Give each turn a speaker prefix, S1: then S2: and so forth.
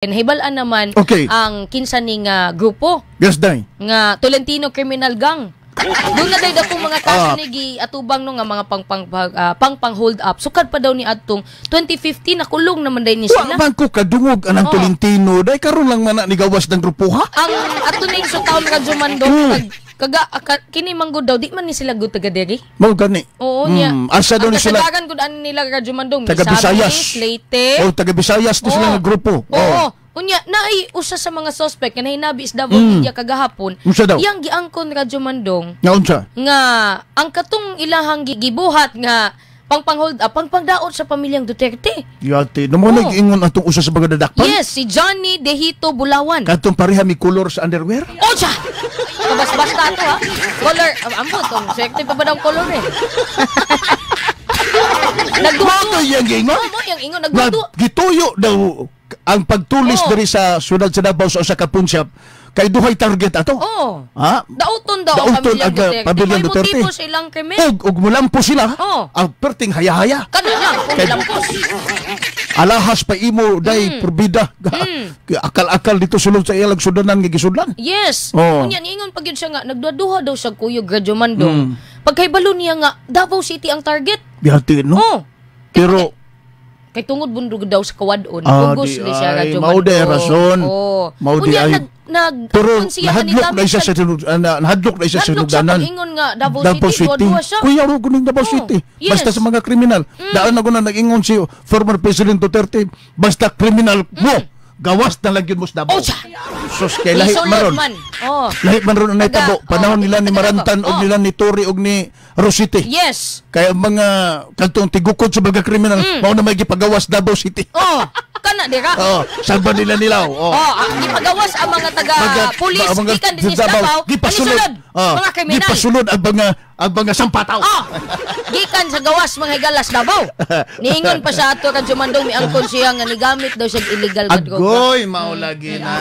S1: Nahibal-an naman ang kinsa ning grupo
S2: Yes, day.
S1: Nga Tolentino Criminal Gang. Doon na day dakong mga kaso ni giatubang no nga mga pang pang hold up. Sukad pa daw ni adtong 2015, nakulong naman day ni
S2: Wa
S1: sila.
S2: Man ko kadungog anang Tolentino. Day karon lang man na ni gawas ng grupo, ha?
S1: Ang ato ning sa taon, Radyo Mandong, kag kaga kini manggod daw di man ni sila gud taga diri.
S2: Mao gani.
S1: Oo niya.
S2: Asa daw
S1: Ang
S2: ni sila?
S1: kasagaran gud ani nila, Radyo Mandong,
S2: Taga
S1: Misamis,
S2: Visayas.
S1: Leyte.
S2: Oh, taga Visayas ni sila nga grupo.
S1: Oo. Unya, naay usa sa mga suspect nga nahinabi sa Davao Media kagahapon.
S2: Unsa daw?
S1: Iyang giangkon, Radyo Mandong,
S2: Nga unsa?
S1: Nga ang katong ilahang gibuhat nga pang pang hold up, pang pangdaot sa pamilyang Duterte.
S2: Yate, namo nag-ingon atong usa sa mga dadakpan.
S1: Yes, si Johnny Dehito Bulawan.
S2: Katong pareha mi kolor sa underwear.
S1: Oh, siya! Kabas-basta to ha. Color, ambot, oh, swerte pa ba daw color eh. Nagduha.
S2: Mao to iyang giingon?
S1: Oh, mo yung ingon
S2: Nga
S1: nagduha.
S2: Gituyo daw ang pagtulis diri sa syudad sa Davao sa usa ka pawn shop kay duhay target ato.
S1: Oo.
S2: Ha?
S1: Dauton daw ang
S2: Dauton
S1: pamilyang
S2: ang
S1: Duterte.
S2: Pamilyang
S1: May
S2: Duterte.
S1: motibo sa ilang krimen.
S2: Ug mulampo sila.
S1: Oo.
S2: Ang perting haya-haya.
S1: Kana lang, kung lampos.
S2: Alahas pa imo day purbida. Akal-akal dito sulod sa ilang sudanan nga gisudlan.
S1: Yes.
S2: Oo.
S1: Unya niingon pag yun siya nga nagduha daw sa kuyog, Radyo Mandong. Pagkahibalo niya nga Davao City ang target.
S2: Bihati no.
S1: Oh.
S2: Pero
S1: Kay tungod bundog daw sa kawadon, pugos
S2: di
S1: ni siya,
S2: ay,
S1: Radyo
S2: mao
S1: Mandong.
S2: di rason.
S1: Oh.
S2: Mao di
S1: Unya
S2: ay.
S1: nag nag
S2: Pero
S1: angkon siya nga
S2: nahadlok na
S1: nigamit
S2: siya sa nahadlok na siya sa
S1: Nahadlok siya
S2: sinugdanan.
S1: pag-ingon nga Davao City, duwa-duwa siya.
S2: Kuya ro kuning Davao City.
S1: Yes.
S2: Basta sa mga kriminal. Daan ako na nag-ingon si former President Duterte, basta kriminal mo, gawas na lang yun mo sa Davao.
S1: Oh, siya.
S2: Sus, kay lahi
S1: Isulod
S2: maron.
S1: man. Oh.
S2: Lahi man ron ang nahitabo. Panahon nila ni
S1: taga
S2: Marantan
S1: Davao.
S2: og nila ni Torre og ni Rosite. Kaya ang mga kantong tigukod sa mga kriminal, mao na may gipagawas Davao City.
S1: Oh, kana dira.
S2: Oh, saan ba nila nilaw? Oh.
S1: Oh, gipagawas ang mga taga pulis
S2: Mga
S1: gikan dinhi sa Davao.
S2: Gipasulod.
S1: Anisulod,
S2: Oh,
S1: mga kriminal.
S2: gipasulod ang mga sampataw.
S1: Oh, gikan sa gawas mga higalas Davao. Niingon pa sa ato, Radyo Mandong, miangkon siya nga nigamit daw siya illegal nga droga.
S2: Agoy, mao lagi na.